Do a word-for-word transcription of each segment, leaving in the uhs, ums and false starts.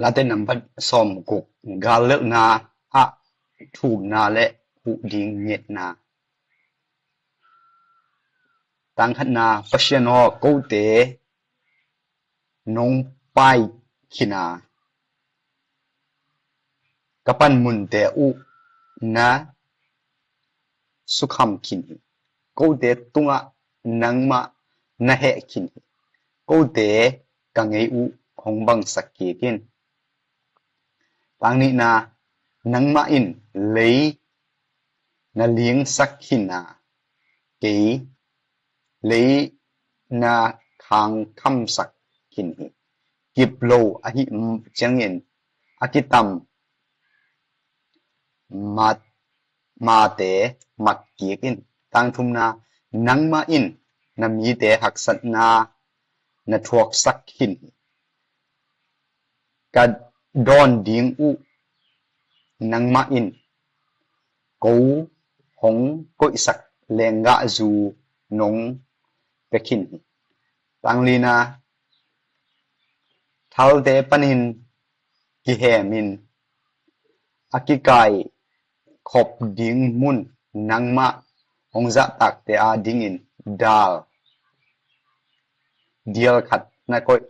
Late nambat sawm guk. Gal lelhna ah thukna le huh ding ngetna. Tangkhatna, Pasian aw, kote nong pai khin a, ka panmunte uh na sukham khin hi. Kote tungah nangmah na heh khin hi. Kote ka ngei uh hong bangsak kik in. Tangnihna, nangmah in lei na lingsak khin a, kei lei na khangkhamsak khin hi. Kip lo ahi ciangin a kitam mat mate mat kik in. Tangthumna, nangmah in na mite haksatna na thuaksak khin hi. Ka dawn ding uh nangmah in ko hong koihsak lenggahzu nong pia khin hi. Tanglina, thalte panin kihemin a kikai khop ding mun nangmah hong zahtakte a dingin dal dial khat na koih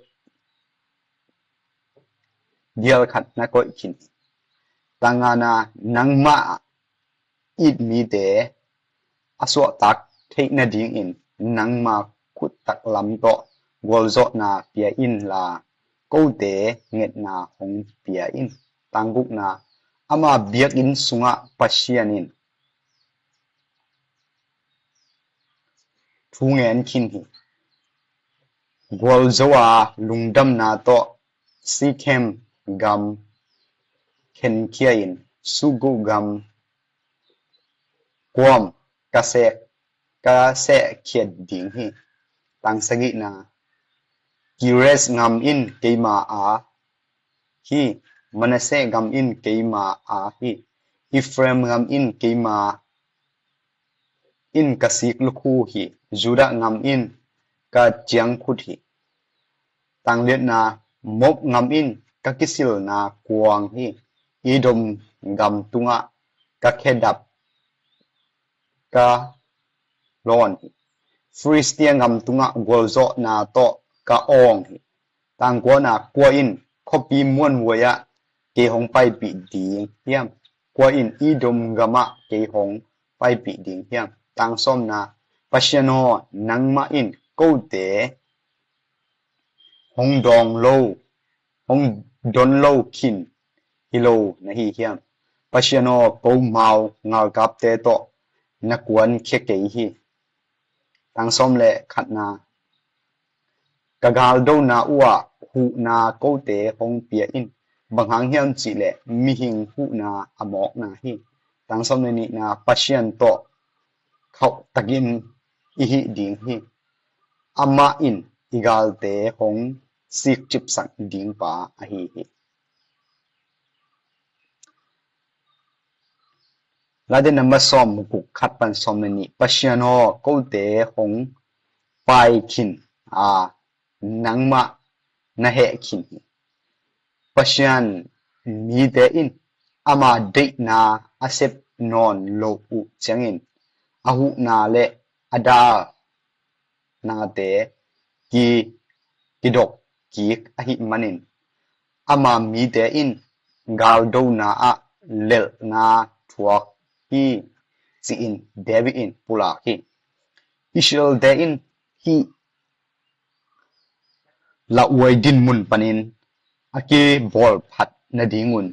dial khat na koih khin hi. Tangana, nangmah it mite a suahtak theih nadingin nangma khut taklam tawh gualzawhna pia in la, kote ngetna hong pia in. Tangkukna, ama biakinn sungah Pasian in thu ngen khin hi. Gualzo a lungdamna tawh Sikhem gam khenkhia in, Sugu gam kuam ka seh ka sehkhiat ding hi. Tangsagihna, Kires gam in keima a hi, Manasseh gam in keima a hi, Ephraim gam in keima in ka sik lukhu hi, Judah gam in ka ciangkhut hi. Tangliatna, Moab gam in ka kisilna kuang hi, Edom gam tungah ka khedap ka lawn hi, Filistia gam tungah gualzawhna tawh ka awng hi. Tangkuana, kua in khuapi muanhuai ah kei hong paipih ding hiam? Kua in Edom gamah kei hong paipih ding hiam? Tangsawmna, Pasian aw, nangmah in kote hong dawng lo, hong don lo khin hi lo na hi hiam? Pasian aw, ko mau ngalkapte tawh na kuankhia kei hi. Tangsawm le khatna, ka galdona uh ah huhna kote hong pia in. Bang hang hiam cihleh mihing huhna a mawkna hi. Tangsawm le nihna, Pasian tawh khauhtakin i hih ding hi. Amah in i galte hong sikcipsak dingpa ahi hi. Late nambat sawm guk khat pan sawm le nih. Pasian aw, kote hong pai khin a, nangmah na heh khin hi. Pasian mite in ama deihna a sep nawn lo uh ciangin a huhna le a dal nate ki, kidok kik ahih manin, ama mite in galdona ah lelhna thuak hi, ci-in David in pulak hi. Israelte in hih lauhuai dinmun panin a kibawlphat nadingun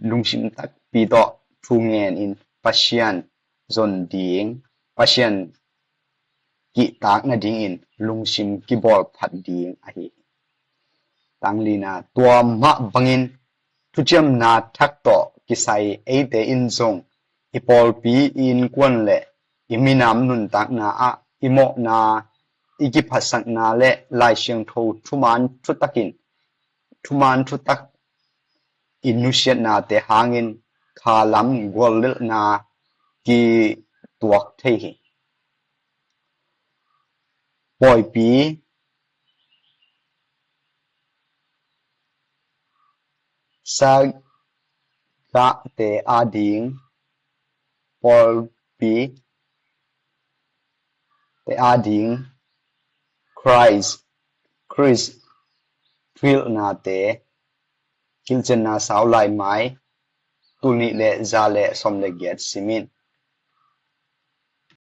lungsim takpi tawh thu ngenin Pasian zon ding, Pasian kihtak nadingin lungsim kibawlphat ding ahi hi. Tanglina, tua mah bangin thuciamna thak tawh kisai eite in zong i pawlpi, i innkuan le i minam nuntakna ah i mawhna, i kiphatsakna le Lai Siangtho thuman thutakin, thuman thutak i nusiatnate hangin khalam guallelhna kituak thei hi. Pawipi, Sagahte ading pawlpite ading Khrih, Khrih thuhilhnate, hilhcianna sau laimai, tul nih le za le sawm le giat sim in.